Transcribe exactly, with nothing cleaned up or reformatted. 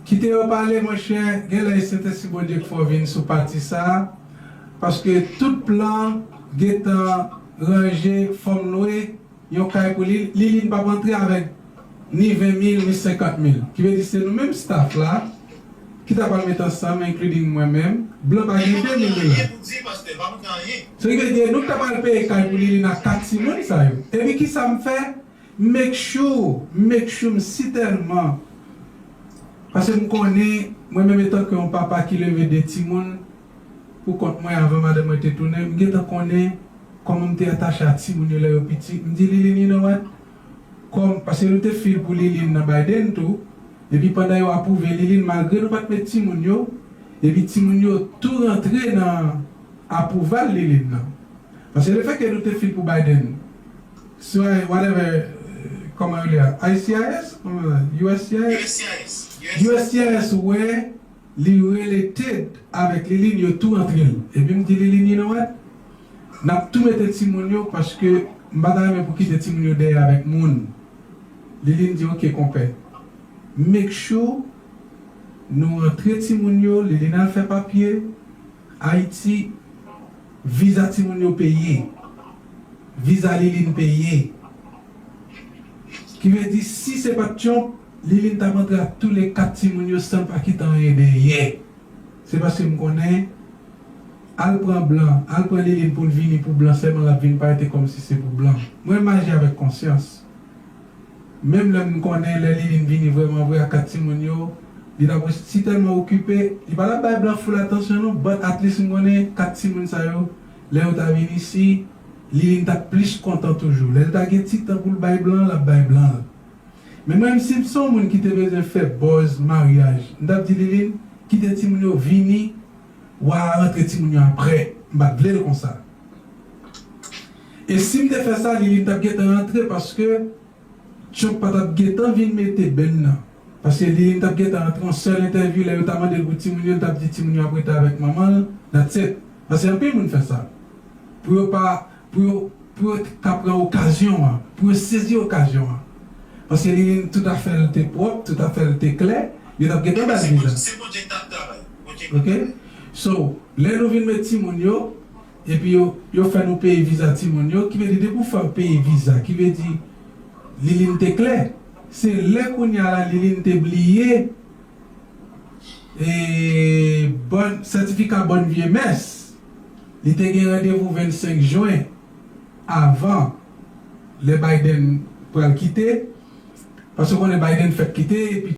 Kite yo pale, monchè. Genlè e Sentespri Bondye k fè w vin sou pati sa a. Paske tout plan gentan ranje, fòm lwe yon kay pou li. Lilin p ap antre avèk ni ven mil, ni senkant mil. Ki vle di se nou menm staff la ki ta pral met ansanm, including mwen menm. Blan pa gen de mil dola. Se ki vle di nou ta pral peye kay pou Lilin ak kat timoun sa yo. Epi kisa m fè? Make sure, make sure m si tèlman. Paske m konnen, mwen menm etanke yon papa ki leve de timoun pou kont mwen avan madanm mwen te tounen, m gentan konnen kòman m te atache a timoun yo lè yo piti. M di Lilin, you know what? Kòm, paske nou te fil pou Lilin nan Biden tou, epi pandan yo apwouve Lilin, malgre nou pa t met timoun yo, epi timoun yo tou rantre nan apwouval Lilin nan. Paske lefètke nou te fil pou Biden, so, whatever, kòman yo li a, I C I S? Kòman yo li a? U S C I S? U S C I S. U S C I S wè li related avèk Lilin, yo tou antre l. Epi m di Lilin, you know what? N ap tou mete timoun yo paske m pa ta renmen pou kite timoun yo dèyè avèk moun. Lilin di, ok, konpè. Make sure nou rantre timoun yo, Lilin al fè papye, Ayiti, viza timoun yo peye. Viza Lilin peye. Ki vle di, si se pa t Trump, Lilin t ap antre ak tou le kat timoun yo san l pa kite anyen dèyè. Se paske m konnen, al pran blan, al pran Lilin pou l vini pou blan sèlman, l ap vin parete kòmsi se pou blan. Mwen maji avèk konsyans. Menm lè m konnen lè Lilin vini vrèman vre ak kat timoun yo, li t ap resi tèlman okipe, li pa t ap bay blan full atansyon non, but at least m konnen kat timoun sa yo, lè yo ta vin isi, Lilin t ap plis kontan toujou. Lè l ta gen ti tan pou l bay blan, l ap bay blan l. Men mwen menm, si m se yon moun ki te bezwen fè buzz maryaj, m t ap di Lilin, kite timoun yo vini, w a rantre timoun yo aprè. M pa t vle l konsa. E si m te fè sa, Lilin t ap gentan rantre paske Trump pa t ap gentan vin mete bèn nan. Paske Lilin t ap gentan rantre yon sèl entèvyou, lè yo ta mande l pou timoun yo, l t ap di timoun yo ap rete avèk manman l, that's it. Paske anpil moun fè sa. Pou yo pa, pou yo, pou yo ka pran okazyon an, pou yo sezi okazyon an. Paske Lilin, tout afè l te pwòp, tout afè l te klè, yo t ap gentan ba l viza. Se Bondye k t ap travay. Ok? So, lè nou vin met timoun yo, epi yo, yo fè nou peye viza timoun yo, ki vle di depi w fè yo peye viza, ki vle di Lilin te klè. Se lè kounye a la Lilin te bliye e, bòn, sètifika bòn vye mès. Li te gen randevou vennsenk jen avan lè Biden pral kite. Paske w konnen Biden fèk kite, epi